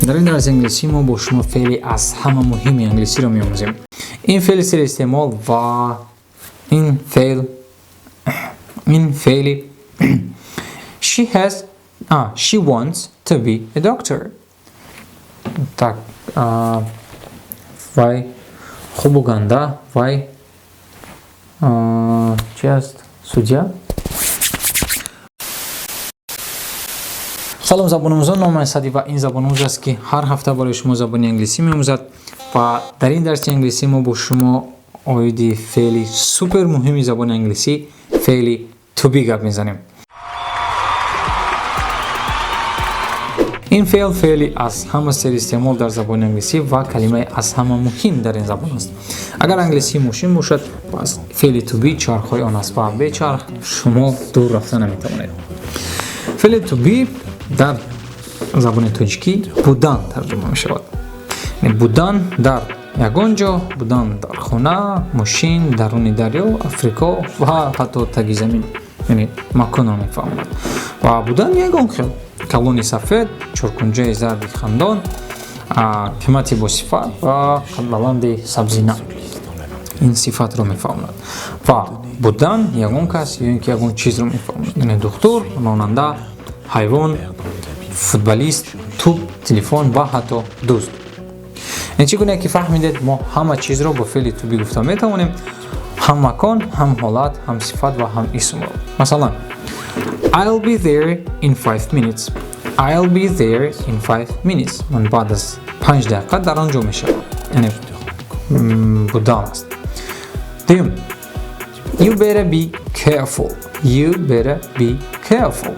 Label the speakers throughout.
Speaker 1: Дар ин дарси англисӣ мо бо шумо феъли аз ҳама муҳими англисиро меомӯзем. Ин феъли серистеъмол ва ин феъли she wants to be a doctor. Так, вай хубу ганда, вай чи аст, судья. Салом, забономӯзон! Номи Сади ва ин забономӯз аст, ки ҳар ҳафта барои шумо забони англисӣ меомӯзад. Ва дар ин дарси англисӣ мо бо шумо оиди феъли супер муҳими забони англисӣ, феъли to be, гап мезанем. Ин феъл феъли аз ҳама серистеъмол дар забони англисӣ ва калимаи аз ҳама муҳим дар ин забон аст. Агар англисӣ мошин бошад, пас феъли to be чархҳои он аст ва бе чарх шумо дур рафта наметавонед. Феъли to be дар забони тоҷикӣ будан тарҷума мешавад, будан дар ягон ҷо, будан дар хона, мошин, даруни дарё, Африко ва ҳатто таги замин, яъне маконро мефаҳмонад. Ва будан ягон хел: калони сафед, чоркунҷаи зарди хандон, қимати босифат ва қадбаланди сабзина, ин сифатро мефаҳмонад. Ва будан ягон кас ё ин ки ягон чизро мефаҳмонад, яъне духтур, ронанда, ҳайвон, футболист, тӯб, телефон ва ҳатто дӯст. Ин чӣ гуна ки фаҳмидед, мо ҳама чизро бо феъли to be гуфта метавонем: ҳам макон, ҳам ҳолат, ҳам сифат ва ҳам исмро. Масалан, I'll be there in 5 minutes. I'll be there in 5 minutes. Ман баъд аз 5 дақиқа дар он ҷо мешавам, яъне будан аст. Дуюм: You better be careful. You better be careful.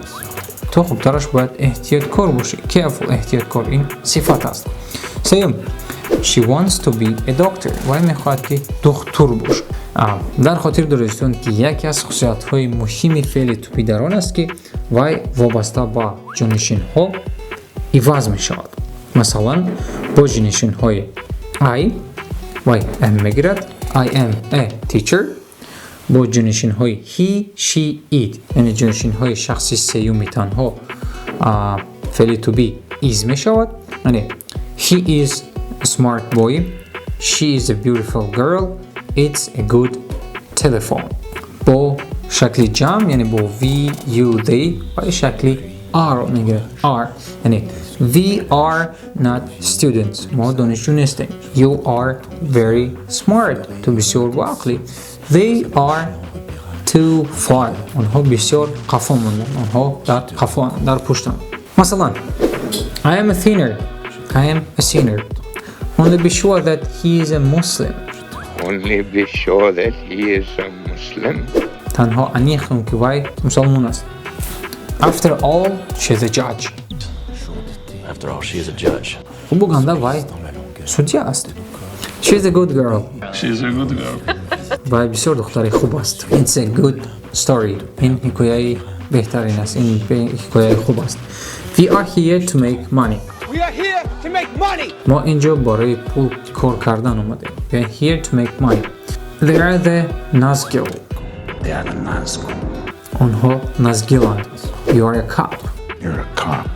Speaker 1: Ту хубтараш бояд эҳтиёткор бошӣ. Careful, эҳтиёткор, ин сифат аст. Сеюм: She wants to be a doctor. Вай мехоҳад, ки духтур бошад. Дар хотир доред, ки яке аз хусусиятҳои муҳими феъли to be дар он аст, ки вай вобаста ба ҷонишинҳо иваз мешавад. Масалан, бо ҷонишинҳои I вай am мегирад: I am a teacher. Бо ҷонишинҳои he, she, it, яъне ҷонишинҳои шахси сеюми танҳо, феъли to be is мешавад, яъне he is a smart boy, she is a beautiful girl, it's a good telephone. Бо шакли ҷамъ, яъне бо we, you, they, вай шакли are мегирад, are, яъне we are not students, мо донишҷӯ нестем. You are very smart, ту бисёр боақлӣ. They are too far, онҳо бисёр қафо монданд, онҳо дар қафоанд, дар пуштанд. Масалан, I am a sinner. I am a sinner. Only be sure that he is a Muslim.
Speaker 2: Only be sure that he is a Muslim.
Speaker 1: Танҳо аниқ кун, ки вай мусалмон аст. After all, she's a judge.
Speaker 3: After all, she is a judge.
Speaker 1: Хубу ганда вай судья аст. She's a good girl.
Speaker 4: She's a good girl.
Speaker 1: Вай бисёр духтари хуб аст. It's a good story. Ин ҳикояи беҳтарин аст, ин ҳикояи хуб аст. We are here to make money.
Speaker 5: We are here to make money.
Speaker 1: Мо инҷо барои пул кор кардан омадем. We are here to make money. They are the Nazgul.
Speaker 4: They are the Nazgul.
Speaker 1: Онҳо назгиланд. You are a cop.
Speaker 4: You're a cop.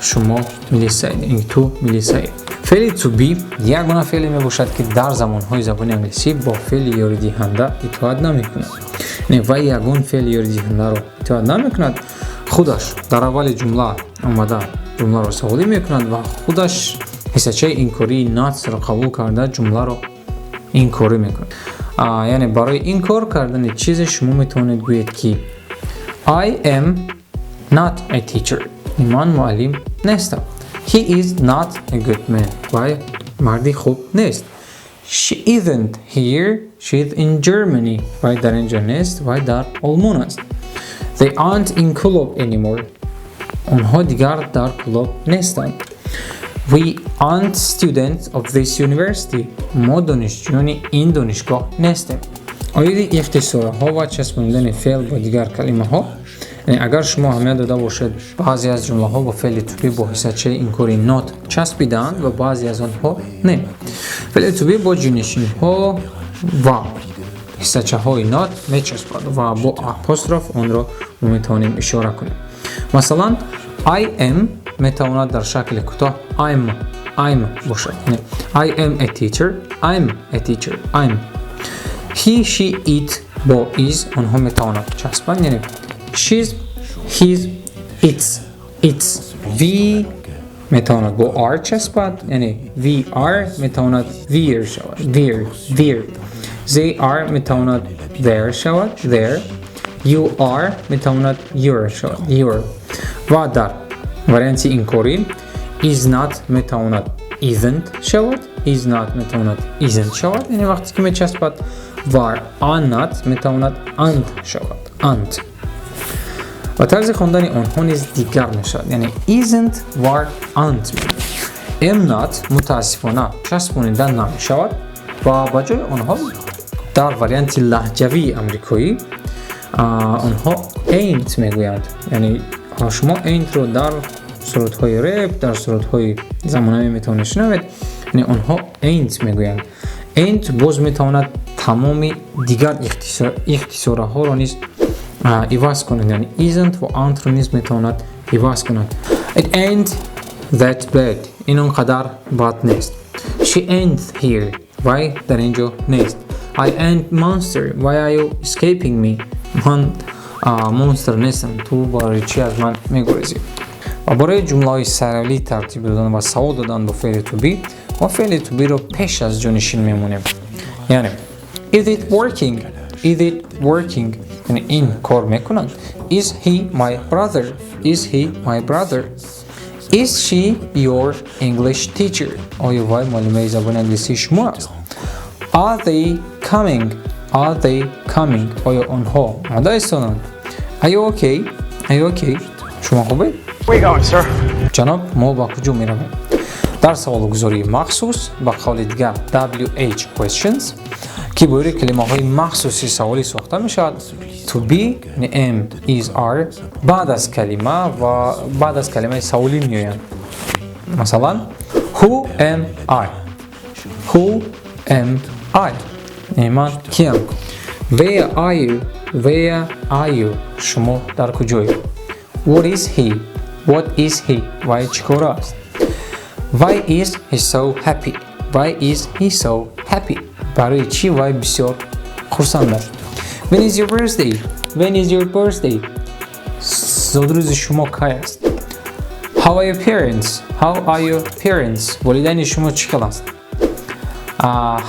Speaker 1: Шумо милисаед, ин ту милисаӣ. Феъли to be ягона феъле мебошад, ки дар замонҳои забони англисӣ бо феъли ёридиҳанда итоат намекунад. Не, вай ягон феъли ёридиҳандаро итоат намекунад. Худаш дар аввали ҷумла омада, ҷумларо саволӣ мекунад ва худаш ҳиссачаи инкории not ро қабул карда, ҷумларо инкорӣ мекунад. Яъне барои инкор кардани чизе шумо метавонед гӯед, ки I am not a teacher, ман муаллим нестам. He is not a good man, вай марди хуб нест. She isn't here, she's in Germany. Вай дар инҷо нест, вай дар Олмон аст. They aren't in Kulob anymore. Онҳо дигар дар Кулоб нестанд. We aren't students of this university. Мо донишҷӯёни ин донишгоҳ нестем. Оиди ихтисорҳо ва часпонидани феъл бо дигар калимаҳо, яъне агар шумо аҳамият дода бошед, баъзе аз ҷумлаҳо бо феъли to be бо ҳиссачаи инкори not часпидаанд ва баъзе аз онҳо не. Феъли to be бо ҷонишинҳо ва ҳиссачаҳои not мечаспад ва бо апостроф онро мо метавонем ишора кунем. Масалан, I am Метавонад дар шакли кӯтоҳ I'm, I'm бошад. Яъне I am a teacher, I'm a teacher, I'm. He, she, it бо is онҳо метавонад часпанд, яъне she's, he's, it's, it's. We метавонад бо are часпад, яъне we are, метавонад we're шавад, we're, we're. They are метавонад they're шавад, they're. You are метавонад you're шавад, you're. Ва дар варианти инкорӣ is not метавонад isn't шавад, is not метавонад isn't шавад, яъне вақте ки мечаспад, ва are not метавонад aren't шавад, aren't. Ва тарзи хондани онҳо низ дигар мешавад, яъне isn't ва aren't. Am not мутаассифона часпонида намешавад ва ба ҷои онҳо дар варианти лаҳҷавии амрикоӣ онҳо ain't мегӯянд. Яъне шумо ain't ро дар сурудҳои реп, дар сурудҳои замонавӣ метавонед шунавед. Яъне онҳо ain't мегӯянд. Ain't боз метавонад тамоми дигар ихтисораҳоро низ иваз кунад, яъне isn't ва aren't ро низ метавонад иваз кунад. It ain't that bad. Ин он қадар бад нест. She ain't here. Вай дар ин ҷо нест. I ain't monster. Why are you escaping me? Ман монстр нестам, ту барои чӣ аз ман мегурезӣ? Ва барои ҷумлаҳои саравлӣ тартиб додан ва савол додан бо феъли to be, мо феъли to be ро пеш аз ҷонишин мемонем. Яъне is it working? Is it working? Яъне ин кор мекунад. Is he my brother? Is he my brother? Is she your English teacher? Оё вай муаллимаи забони англисии шумо аст? Are they coming? Are they coming? Оё онҳо омода истоданд? Are you okay? Are you okay? Шумо хубед?
Speaker 5: Where you going, sir?
Speaker 1: Ҷаноб, мо ба куҷо меравем? Дар саволгузории махсус, ба қавли дигар WH questions, ки бо ёрии калимаҳои махсуси саволӣ сохта мешавад, to be, яъне am, is, are баъд аз калима ва баъд аз калимаи саволӣ меоянд. Масалан, who am I? Who am I? Яъне ман киям? Where are you? Where are you? Шумо дар куҷоед? What is he? What is he? Вай чӣ кор аст? Why is he so happy? Why is he so happy? Барои чӣ вай бисёр хурсанд аст? When is your birthday? When is your birthday? Зодрӯзи шумо кай аст? How are your parents? How are your parents? Волидайни шумо чӣ хел аст?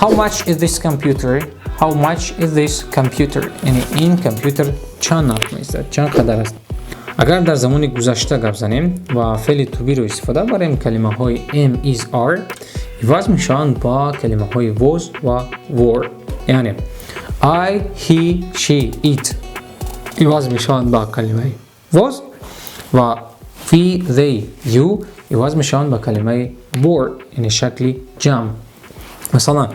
Speaker 1: How much is this computer? How much is this computer? Яъне ин компютер чанд нарх меистад, чанд қадар аст? Агар дар замони гузашта гап занем ва феъли to be ро истифода барем, калимаҳои am, is, are иваз мешаванд ба калимаҳои was ва were. Яъне I, he, she, it иваз мешаванд ба калимаи was ва we, they, you иваз мешаванд ба калимаи were, яъне шакли ҷамъ. Масалан,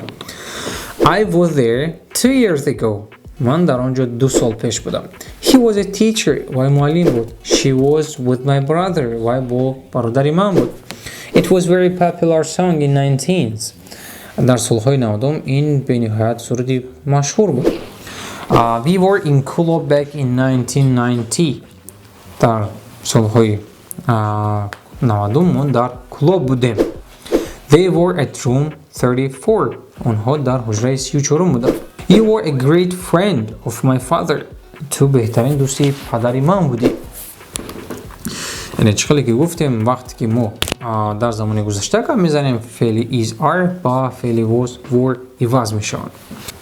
Speaker 1: I was there 2 years ago. Ман дар он ҷо 2 сол пеш будам. He was a teacher. Вай муаллим буд. She was with my brother. Вай бо бародари ман буд. It was very popular song in 19s. Дар солҳои 90 ин бениҳоят суруди машҳур буд. We were in Kulob back in 1990. Дар солҳои 90 мо дар Кулоб будем. They were at room 34. Онҳо дар ҳуҷраи 34 буданд. You were a great friend of my father. Ту беҳтарин дӯсти падари ман будӣ. Яъне чӣ хеле ки гуфтем, вақте ки мо дар замони гузашта гап мезанем, феъли is, are ба феъли was, were иваз мешаванд.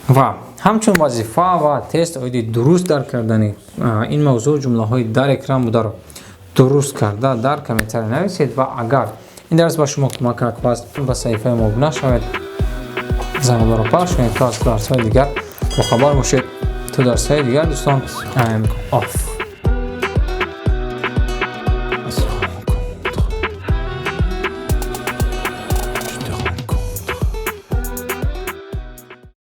Speaker 1: Ва ҳамчун вазифа ва тест оиди дуруст дарк кардани ин мавзӯъ, ҷумлаҳои дар экран бударо дуруст карда дар комментария нависед. Ва агар ин дарс ба шумо кӯмак кард, пас ба саҳифаи мо обуна шавед, зангуларо пахш кунед, то аз дарсҳои дигар бохабар бошед. То дарсҳои дигар, дӯстон, I'm off.